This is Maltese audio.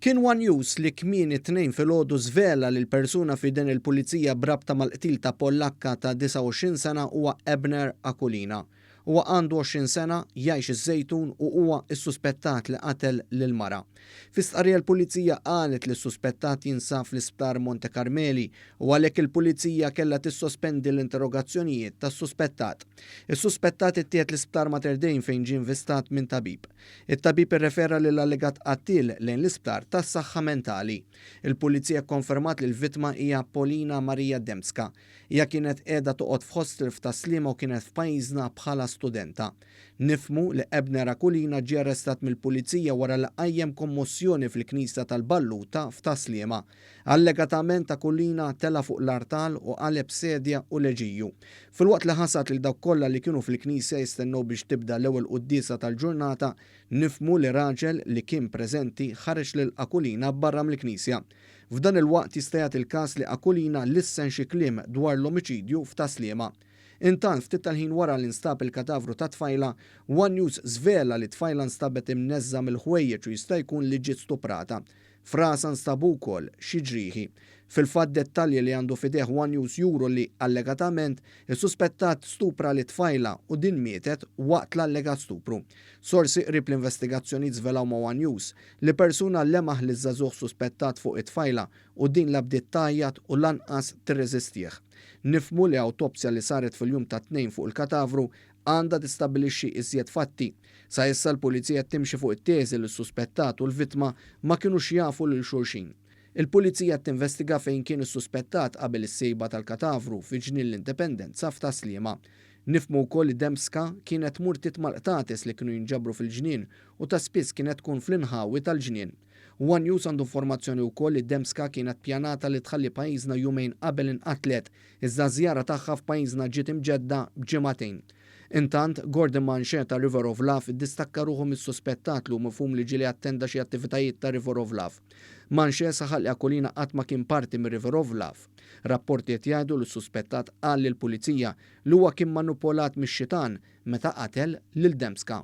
Kien one News li kmieni t-Tnejn filgħodu żvela li l-persuna f'idejn il-Pulizija b'rabta mal-qtil ta' Pollakka ta' 29 sena huwa Abner Aquilina. Huwa għandu 20 sena, jgħix iż-Żejtun u huwa s-suspettat li qatel lill-mara. Fi stqarrija l-Pulizija qalet li s-suspettat jinsab fl-Isptar Monte Carmeli u għalhekk il-Pulizija kellha tissospendi l-interrogazzjonijiet tas-suspettat. Is-suspettat ittieħed l-Isptar Mater Dei fejn ġie invistat minn tabib. It-tabib irrefera lill-allegat qattiel lejn l-isptar tas-saħħa mentali. Il-Pulizija kkonfermat li l-vittma hija Polina Maria Dembska. Hija kienet qiegħda toqgħod f'hostel f'Tas-Sliema u kienet f'pajjiżna bħala studenta. Nifhmu li Ebner Aquilina ġie arrestat mill-Pulizija wara li qajjem kommossjoni fil-Knisja tal-Balluta f'Tas-Sliema. Allegatament Aquilina tela' fuq l-artal u qaleb sedja u leġiju. Filwaqt li ħasad lil dawk kollha li kienu fil-knisja jistennew biex tibda l-ewwel quddiesa tal-ġurnata, nifhmu li raġel li kien preżenti ħareġ lil Aquilina barra mill-knisja. F'dan il-waqt jista' jagħti l-każ li Aquilina lissen xi kliem dwar l-omiċidju f'Tas-Sliema. Intant, ftit tal-ħin wara li nstab il-katavru tat-tfajla, one News żvela li t-tfajla nstabet imneżża' mill-ħwejjeġ u jista' jkun li ġiet stuprata. F'rasha nstabu wkoll xi ġrieħi. Fil-fatt dettalji li għandu f'idejh one News juru li, allegatament, is-suspettat stupra lit-tfajla u din mietet waqt l-allegat stupru. Sorsi qrib l-investigazzjonijiet żvelaw ma' one News li persuna lemaħ liż-żagħżugħ suspettat fuq it-tfajla u din la bdiet tgħajjat u lanqas tirreżistih. Nifhmu li awtopsja li saret fil-jum tat-Tnejn fuq il-katavru għandha tistabbilixxi iżjed fatti. Sa issa l-Pulizija qed timxi fuq it-teżi li s-suspettat u l-vittma ma kinux jafu lil xulxin. Il-Pulizija qed tinvestiga fejn kien is-suspettat qabel is-sejba tal-katavru fi Ġnien l-Indipendenza f'Tas-Sliema. Nifhmu wkoll li Dembska kienet tmur titma' l-qtates li kienu jinġabru fil-ġnien u ta' spiss kienet tkun fl-inħawi tal-ġnien. One News għandu informazzjoni wkoll li Dembska kienet ppjanata li tħalli pajjiżna jumejn qabel inqatlet, iżda ż-żjara tagħha f'pajjiżna ġiet imġedda b'ġimagħtejn. Intant, Gordon Manché ta' River of Love iddistakka ruħu mis-suspettat li hu mifhum li ġieli attenda xi attivitajiet ta' River of Love. Manché saħaq li Aquilina qatt ma kien parti mir-River of Love. Rapporti qed jgħidu li s-suspettat qal lill-Pulizija li huwa kien manupolat mix-xitan meta qatel lil Dembska.